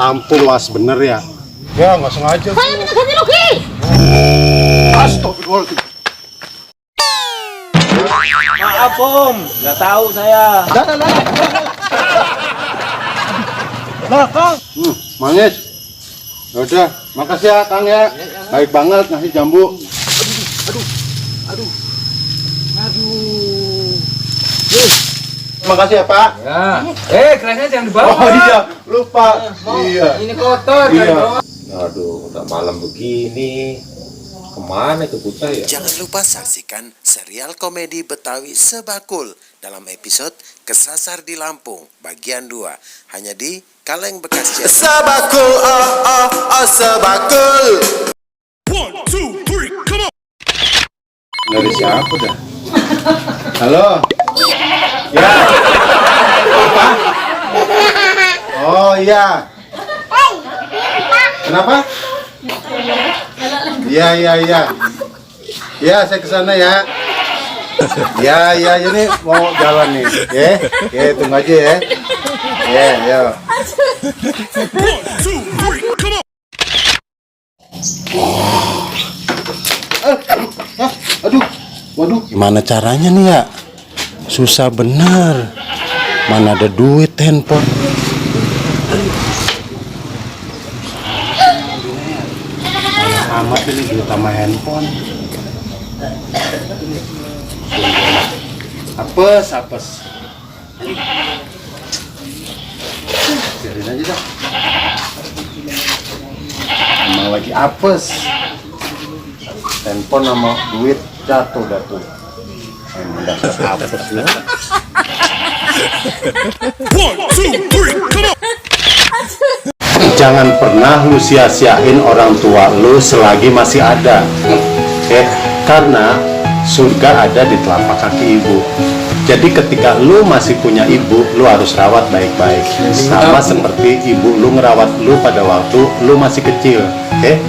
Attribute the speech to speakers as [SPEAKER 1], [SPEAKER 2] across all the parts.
[SPEAKER 1] lampu luas bener ya. Ya nggak sengaja.
[SPEAKER 2] Saya minta ganti rugi.
[SPEAKER 1] Astagfirullahaladzim.
[SPEAKER 3] Maaf Om, nggak tahu saya.
[SPEAKER 1] Nah, Kang. Manis. Yaudah, makasih ya Kang ya. Baik banget ngasih jambu. Aduh. Makasih ya Pak.
[SPEAKER 3] Ya. Kerannya jangan dibawa.
[SPEAKER 1] Oh iya, lupa. Iya.
[SPEAKER 3] Ini kotor.
[SPEAKER 1] Iya.
[SPEAKER 4] Aduh, udah malam begini. Kemana itu bocah ya?
[SPEAKER 5] Jangan lupa saksikan serial komedi Betawi Sebakul dalam episode Kesasar di Lampung bagian 2 hanya di Kaleng Bekas Jati. Sebakul, Sebakul.
[SPEAKER 6] 1, 2, 3, come on!
[SPEAKER 1] Dari siapa dah? Halo. Ya. Apa? Oh iya. Kenapa? Iya. Ya, saya kesana ya. Ya, ini mau jalan nih. Ya, tunggu aja ya. Ya.
[SPEAKER 6] 1, 2, 3, come on!
[SPEAKER 1] Aduh, waduh. Gimana caranya nih ya? Susah bener. Mana ada duit handphone? Amat ini duit sama handphone. Apes. Biarin aja dah. Emang lagi apes. Handphone sama duit jatuh dah tuh. Emang dasar apes ya.
[SPEAKER 6] 1, 2, 3, come on!
[SPEAKER 1] Jangan pernah lu sia-siain orang tua lu selagi masih ada. Karena surga ada di telapak kaki ibu. Jadi ketika lu masih punya ibu, lu harus rawat baik-baik. Sama seperti ibu lu ngerawat lu pada waktu lu masih kecil. Oke?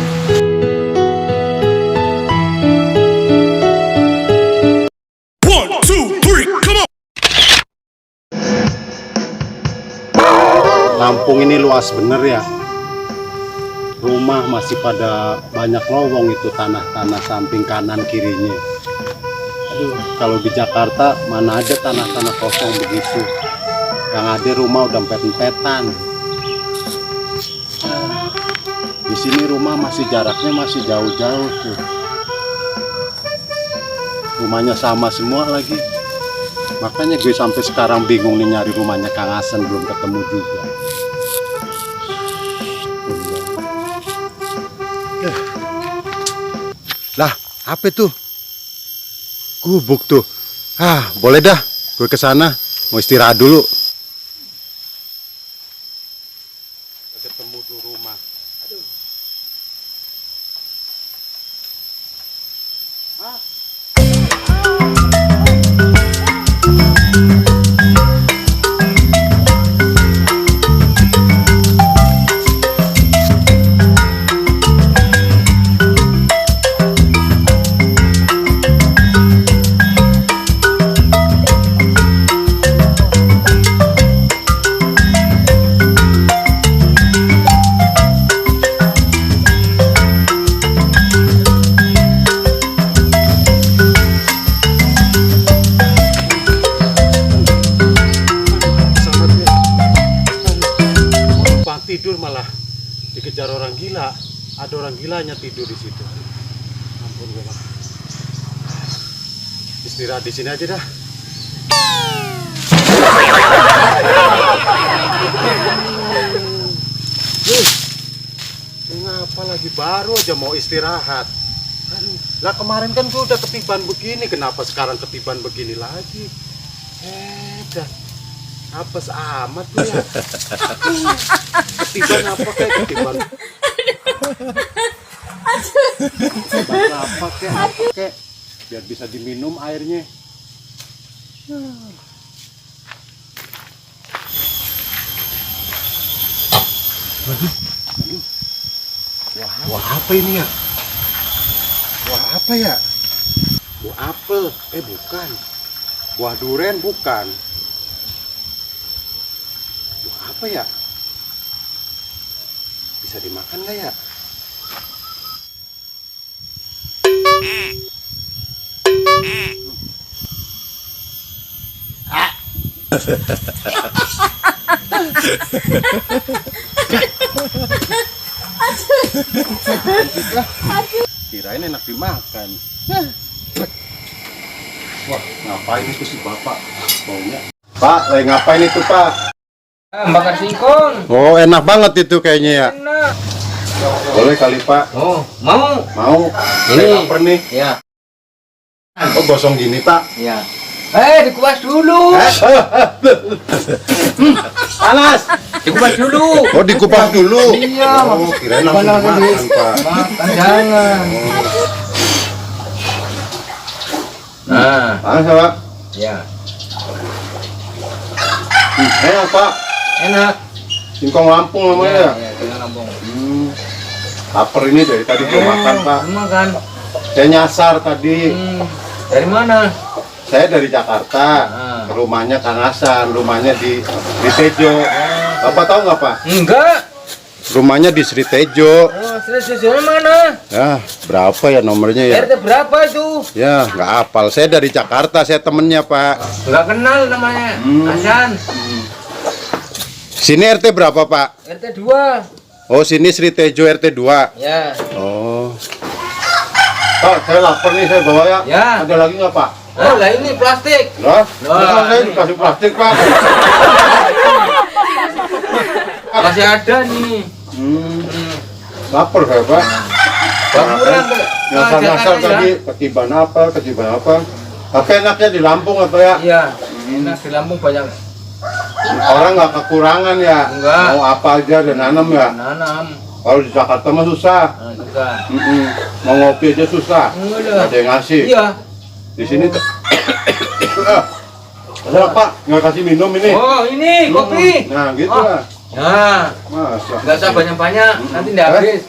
[SPEAKER 1] Lampung ini luas bener ya. Rumah masih pada banyak lowong itu, tanah-tanah samping kanan kirinya. Aduh, kalau di Jakarta mana ada tanah-tanah kosong begitu. Yang ada rumah udah empet-empetan. Di sini rumah masih jaraknya masih jauh-jauh tuh. Rumahnya sama semua lagi. Makanya gue sampai sekarang bingung nih nyari rumahnya Kang Hasan, belum ketemu juga. Lah, apa tuh? Gubuk tuh. Boleh dah, gue kesana. Mau istirahat dulu. Ketemu tuh rumah. Aduh. Tidur malah dikejar orang gila. Ada orang gilanya tidur di situ. Ampun gue bang. Istirahat di sini aja dah. Ngapa lagi, baru aja mau istirahat. Aduh, lah kemarin kan gue udah ketiban begini, kenapa sekarang ketiban begini lagi? Dah. Apes amat tuh ya. Ketiban apa kayak ketiban? Ketiban apa kayak biar bisa diminum airnya. Waduh. Wah apa ini ya? Wah apa ya? Buah apel, bukan. Buah duren bukan. Apa ya? bisa dimakan nggak ya? Kirain enak dimakan. Wah, ngapain itu si bapak? Baunya. Pak, lagi ngapain itu pak?
[SPEAKER 3] Bakar singkong.
[SPEAKER 1] Oh, enak banget itu kayaknya ya.
[SPEAKER 3] Enak.
[SPEAKER 1] Boleh kali pak?
[SPEAKER 3] Oh, mau?
[SPEAKER 1] Mau?
[SPEAKER 3] Ini.
[SPEAKER 1] Saya lapar nih.
[SPEAKER 3] Ya.
[SPEAKER 1] Oh, gosong gini pak?
[SPEAKER 3] Ya. Dikupas dulu.
[SPEAKER 1] Panas.
[SPEAKER 3] Dikupas dulu.
[SPEAKER 1] Oh, dikupas dulu.
[SPEAKER 3] Iya.
[SPEAKER 1] Oh, kirain langsung
[SPEAKER 3] Makan
[SPEAKER 1] dimakan pak.
[SPEAKER 3] Makan jangan. Nah,
[SPEAKER 1] Panas ya pak?
[SPEAKER 3] ya.
[SPEAKER 1] Enak pak.
[SPEAKER 3] Enak.
[SPEAKER 1] Singkong Lampung namanya ya?
[SPEAKER 3] Ya, dengan lambung.
[SPEAKER 1] Lapar ini dari tadi belum makan pak.
[SPEAKER 3] Makan.
[SPEAKER 1] Saya nyasar tadi.
[SPEAKER 3] Dari mana?
[SPEAKER 1] Saya dari Jakarta.
[SPEAKER 3] Ah.
[SPEAKER 1] Ke rumahnya Kang Hasan. Rumahnya di Tejo. Bapak tahu nggak pak?
[SPEAKER 3] Enggak.
[SPEAKER 1] Rumahnya di Sri Tejo.
[SPEAKER 3] Oh, stasiunnya mana?
[SPEAKER 1] Ya, berapa ya nomornya ya?
[SPEAKER 3] RT berapa itu?
[SPEAKER 1] Ya, nggak hafal. Saya dari Jakarta, saya temennya pak.
[SPEAKER 3] Enggak kenal namanya. Hasan.
[SPEAKER 1] Sini RT berapa pak?
[SPEAKER 3] RT 2.
[SPEAKER 1] Oh, sini Sri Tejo RT 2.
[SPEAKER 3] Ya.
[SPEAKER 1] Oh. Pak, saya lapar nih, saya bawa ya.
[SPEAKER 3] Ya.
[SPEAKER 1] Ada lagi nggak pak?
[SPEAKER 3] Oh, lah ini plastik.
[SPEAKER 1] Lah,
[SPEAKER 3] Lah,
[SPEAKER 1] saya
[SPEAKER 3] ini.
[SPEAKER 1] dikasih plastik pak.
[SPEAKER 3] Masih ada nih.
[SPEAKER 1] Lapar saya pak.
[SPEAKER 3] Bangunan ke
[SPEAKER 1] Nyasar-nyasar
[SPEAKER 3] Jakarta,
[SPEAKER 1] tadi, ketiban apa. Tapi enaknya di Lampung apa ya?
[SPEAKER 3] Iya. Enak di Lampung banyak
[SPEAKER 1] Orang nggak kekurangan ya.
[SPEAKER 3] Enggak.
[SPEAKER 1] Mau apa aja dan nanam ya.
[SPEAKER 3] nanam.
[SPEAKER 1] Kalau di Jakarta mah susah.
[SPEAKER 3] Nah, juga.
[SPEAKER 1] Mau ngopi aja susah.
[SPEAKER 3] Enggak.
[SPEAKER 1] Ada yang ngasih.
[SPEAKER 3] Iya.
[SPEAKER 1] Di sini tuh. Ada pak, nggak kasih minum ini.
[SPEAKER 3] Oh, ini kopi.
[SPEAKER 1] Nah, gitu
[SPEAKER 3] Oh.
[SPEAKER 1] lah.
[SPEAKER 3] Nah,
[SPEAKER 1] Masa.
[SPEAKER 3] enggak usah banyak-banyak, nanti enggak habis.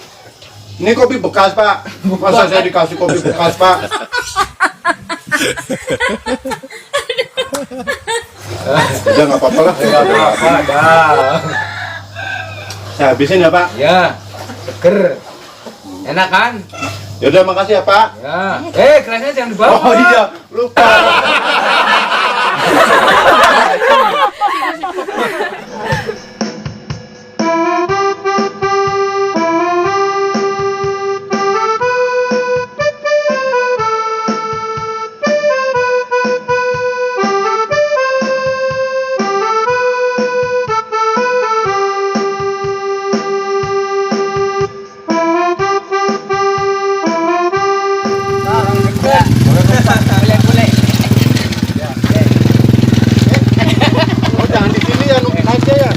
[SPEAKER 1] Ini kopi bekas pak. Masa saya dikasih kopi bekas pak? Udah nggak apa-apa lah. Saya
[SPEAKER 3] Enggak apa-apa, dah.
[SPEAKER 1] Saya habisin ya pak.
[SPEAKER 3] Ya, seger. Enak kan?
[SPEAKER 1] Yaudah makasih ya pak.
[SPEAKER 3] Ya. Kelasnya jangan dibawa.
[SPEAKER 1] Oh iya, lupa.
[SPEAKER 3] Boleh.
[SPEAKER 1] Oh jangan di sini ya, nunggu aja ya.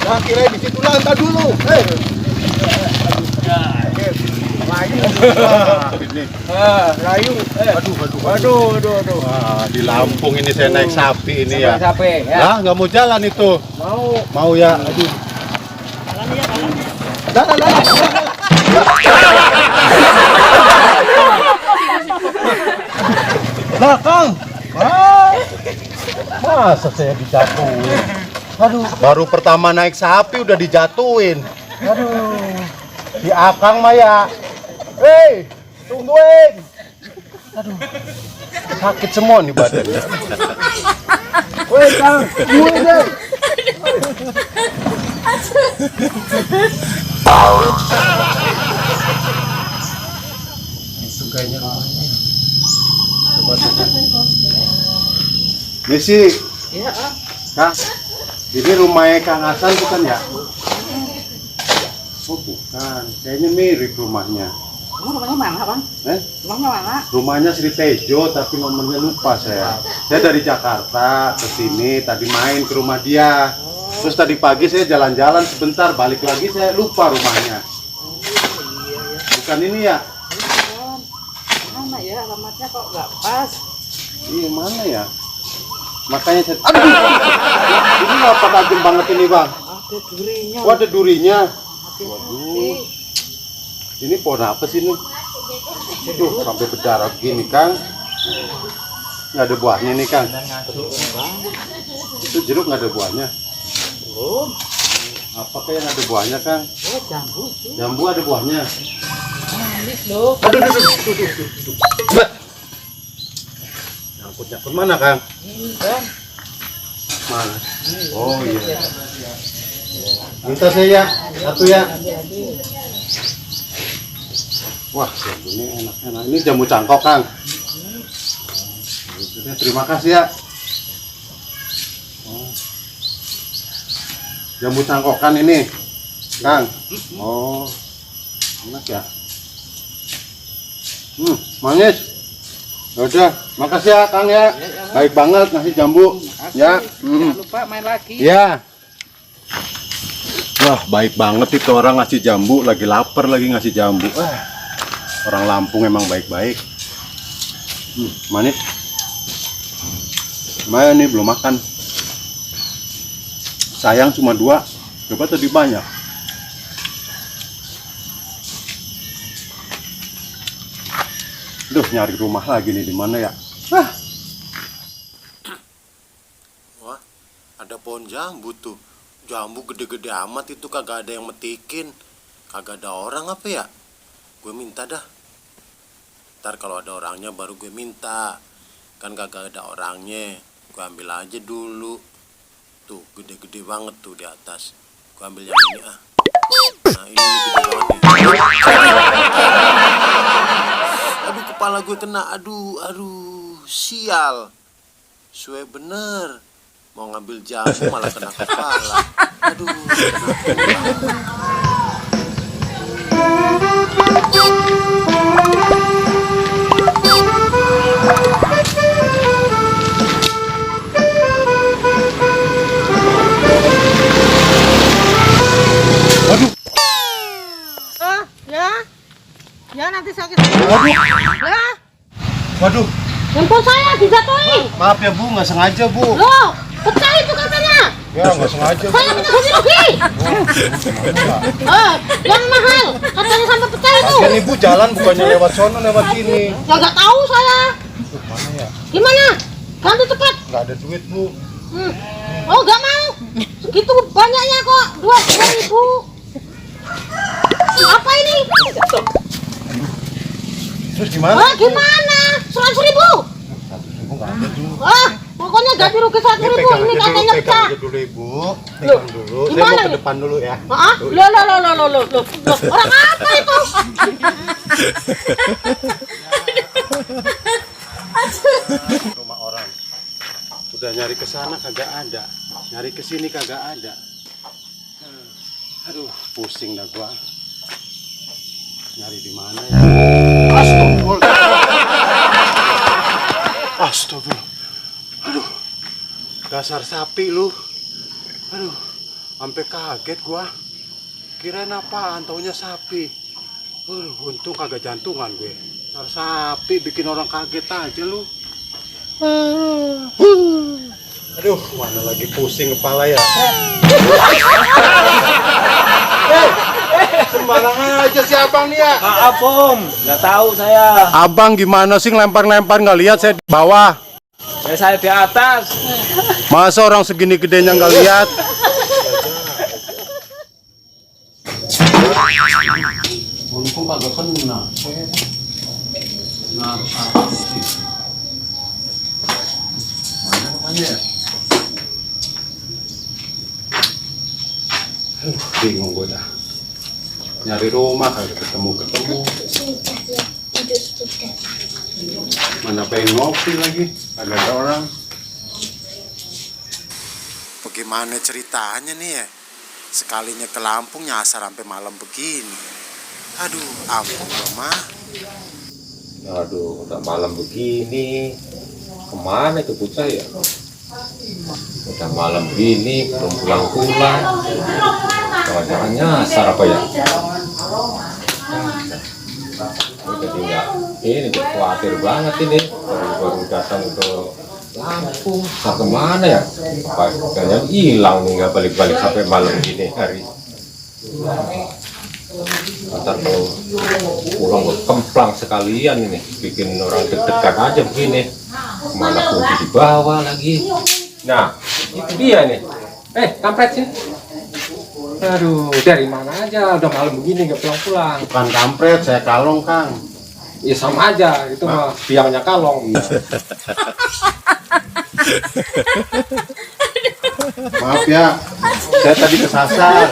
[SPEAKER 1] Nah kira di situ lah, entar dulu.
[SPEAKER 3] Rayu. Aduh.
[SPEAKER 1] Wah, di Lampung ini saya naik sapi ini ya.
[SPEAKER 3] Sampai ya.
[SPEAKER 1] Lah nggak mau jalan itu. Mau ya. Aduh. Lah Kang. Masa saya dijatuhin? Aduh. Baru pertama naik sapi udah dijatuhin. Aduh. Si Akang mah ya. Hei, tungguin. Aduh. Sakit semua nih badannya. Woi Kang, tungguin deh. Itu kayaknya rumahnya. Coba tanya. Misi.
[SPEAKER 2] Iya,
[SPEAKER 1] Kang, ini rumahnya Kang Hasan bukan ya? Oh bukan, kayaknya mirip rumahnya.
[SPEAKER 2] Emang rumahnya mana, Bang? Rumahnya mana?
[SPEAKER 1] Rumahnya Sri Tejo, tapi nomornya lupa saya. Saya dari Jakarta ke sini, tadi main ke rumah dia. Terus tadi pagi saya jalan-jalan sebentar, balik lagi saya lupa rumahnya. Bukan ini ya?
[SPEAKER 2] Mana ya alamatnya kok nggak pas?
[SPEAKER 1] Iya mana ya? Makanya saya... Aduh! Ini apa tajam banget ini bang?
[SPEAKER 2] Ada durinya.
[SPEAKER 1] Oh ada durinya.
[SPEAKER 2] Hati-hati.
[SPEAKER 1] Ini pohon apa sih ini? Aduh, sampai berdarah gini Kang. Nggak ada buahnya nih Kang. Itu jeruk nggak ada buahnya.
[SPEAKER 2] Belum.
[SPEAKER 1] Apa yang ada buahnya, Kang?
[SPEAKER 2] Oh, jambu tuh.
[SPEAKER 1] Jambu ada buahnya.
[SPEAKER 2] Manis loh.
[SPEAKER 1] Nyangkut mana, Kang?
[SPEAKER 2] Ini kan.
[SPEAKER 1] Mana? Oh iya. Minta saya ya, satu ya. Wah, jambunya enak-enak. Ini jambu cangkok, Kang. Terima kasih ya. Oh. Jambu cangkokan ini, Kang. Oh, enak ya. Manis. Udah, makasih ya, Kang ya. Baik banget ngasih jambu. Ya.
[SPEAKER 2] Jangan lupa main lagi.
[SPEAKER 1] Ya. Wah, baik banget itu orang ngasih jambu, lagi lapar lagi ngasih jambu. Orang Lampung emang baik-baik. Manis. Lumayan nih, belum makan. Sayang cuma 2, coba tadi banyak. Duh, nyari rumah lagi nih, di mana ya? Wah, ada pohon jambu tuh. Jambu gede-gede amat itu, kagak ada yang metikin. Kagak ada orang apa ya? Gue minta dah. Ntar kalau ada orangnya baru gue minta. Kan kagak ada orangnya, gue ambil aja dulu. Tuh, gede-gede banget tuh di atas. Gue ambil yang ini ah. Nah, ini nih gede banget nih. Aduh, kepala gue kena. Aduh, sial. Suwe bener. Mau ngambil jambu malah kena kepala. Aduh,
[SPEAKER 2] Ya nanti sakit. Ya.
[SPEAKER 1] Waduh,
[SPEAKER 2] Handphone saya dijatuhin.
[SPEAKER 1] maaf ya Bu, nggak sengaja Bu.
[SPEAKER 2] Loh, pecah itu katanya.
[SPEAKER 1] Ya, nggak sengaja Bu.
[SPEAKER 2] Saya minta ganti rugi. Yang mahal. Katanya sampai pecah itu.
[SPEAKER 1] Kan Ibu jalan bukannya lewat sono, lewat sini.
[SPEAKER 2] Ya nggak tahu saya.
[SPEAKER 1] Mana ya?
[SPEAKER 2] Gimana? Ganti cepat.
[SPEAKER 1] Nggak ada duit Bu.
[SPEAKER 2] Oh, nggak mau. Segitu banyaknya kok. 2.000. Apa ini?
[SPEAKER 1] Terus gimana?
[SPEAKER 2] Oh, gimana? 100.000. Pokoknya ganti rugi 100.000. Ini katanya pecah.
[SPEAKER 1] Pegang aja dulu Ibu. Pegang dulu. Saya mau ke depan dulu ya.
[SPEAKER 2] Loh. Orang apa itu?
[SPEAKER 1] Rumah orang. Udah nyari ke sana kagak ada. Nyari ke sini kagak ada. Aduh, pusing dah gua. Nyari di mana ya? Astagfirullah. Astagfirullah. Aduh. Dasar sapi lu. Aduh. Sampai kaget gua. Kirain apaan, taunya sapi. Untung kagak jantungan gue. Dasar sapi bikin orang kaget aja lu. Aduh, mana lagi pusing kepala ya. Sembarangan aja si abang nih ya.
[SPEAKER 7] Maaf Om, nggak tahu saya.
[SPEAKER 1] Abang gimana sih ngelempar-lempar, nggak lihat saya di bawah.
[SPEAKER 7] Saya di atas.
[SPEAKER 1] Masa orang segini gedenya nggak lihat? Untung kagak kena. Bingung gue dah. Nyari rumah kagak ketemu. Mana pengen ngopi lagi, kagak ada orang. Bagaimana ceritanya nih ya? Sekalinya ke Lampung nyasar sampai malam begini. Aduh, ampun loh mah.
[SPEAKER 4] Aduh, udah malam begini. Kemana itu bocah ya? Udah malam begini, belum pulang-pulang. Jangan-jangan nyasar apa ya? Jadi enggak, ini khawatir banget ini. Baru datang ke Lampung, mau kemana ya? Kayaknya hilang nih, nggak balik-balik sampai malam gini hari. Ntar kalau pulang ke Kemplang sekalian ini, bikin orang deg-degan aja begini. Kemana kunci dibawa lagi? Nah, itu dia nih. Kampret sini. Aduh, dari mana aja? Udah malam begini nggak pulang-pulang.
[SPEAKER 1] Bukan kampret, saya kalong, Kang.
[SPEAKER 4] Ya sama aja, itu mah biangnya kalong.
[SPEAKER 1] Maaf ya, saya tadi kesasar.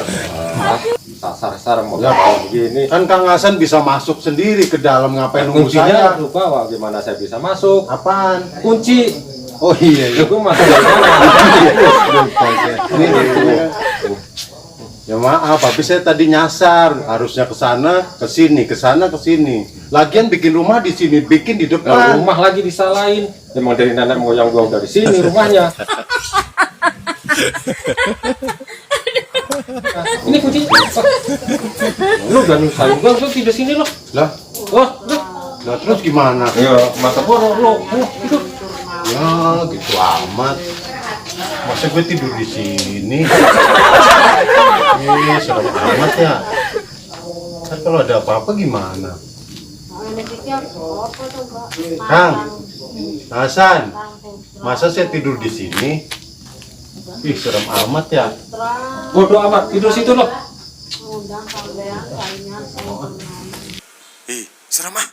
[SPEAKER 4] Sasar-sasar mau
[SPEAKER 1] Ya,
[SPEAKER 4] kalau begini.
[SPEAKER 1] Kan Kang Hasan bisa masuk sendiri ke dalam, ngapain nunggu
[SPEAKER 4] Kuncinya
[SPEAKER 1] saya?
[SPEAKER 4] lupa, wah, gimana saya bisa masuk?
[SPEAKER 1] Apaan?
[SPEAKER 4] Kunci.
[SPEAKER 1] Oh iya,
[SPEAKER 4] Ya
[SPEAKER 1] iya.
[SPEAKER 4] gue masuk dari mana?
[SPEAKER 1] Lupa saya. Ini. Ya maaf, tapi saya tadi nyasar, harusnya ke sana, ke sini, ke sana, ke sini. Lagian bikin rumah di sini, bikin di
[SPEAKER 4] Nah,
[SPEAKER 1] depan.
[SPEAKER 4] rumah lagi disalahin. Emang dari nenek moyang gua dari sini rumahnya. Nah, ini kunci. Lu udah nusain gua, lu tidur sini lo.
[SPEAKER 1] Lah,
[SPEAKER 4] Wah, lu.
[SPEAKER 1] lah terus gimana?
[SPEAKER 4] Ya, mata borok lo. Ayo, tidur.
[SPEAKER 1] Ya, gitu amat. Masa gue tidur di sini? Serem amat ya. Kan kalau ada apa-apa gimana? Kang, Hasan, masa saya tidur di sini? Ih, serem amat ya.
[SPEAKER 4] Bodoh amat, tidur situ lo.
[SPEAKER 5] Ih, serem ah.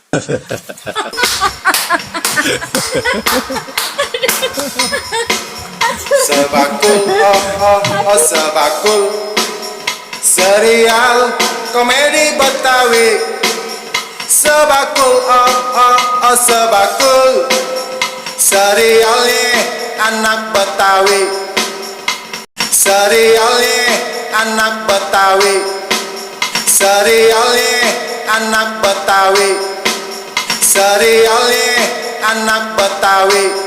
[SPEAKER 5] Sebakul, oh sebakul serial komedi Betawi. Sebakul, oh sebakul serialnya anak Betawi. Serialnya anak Betawi. Serialnya anak Betawi. Serialnya anak Betawi.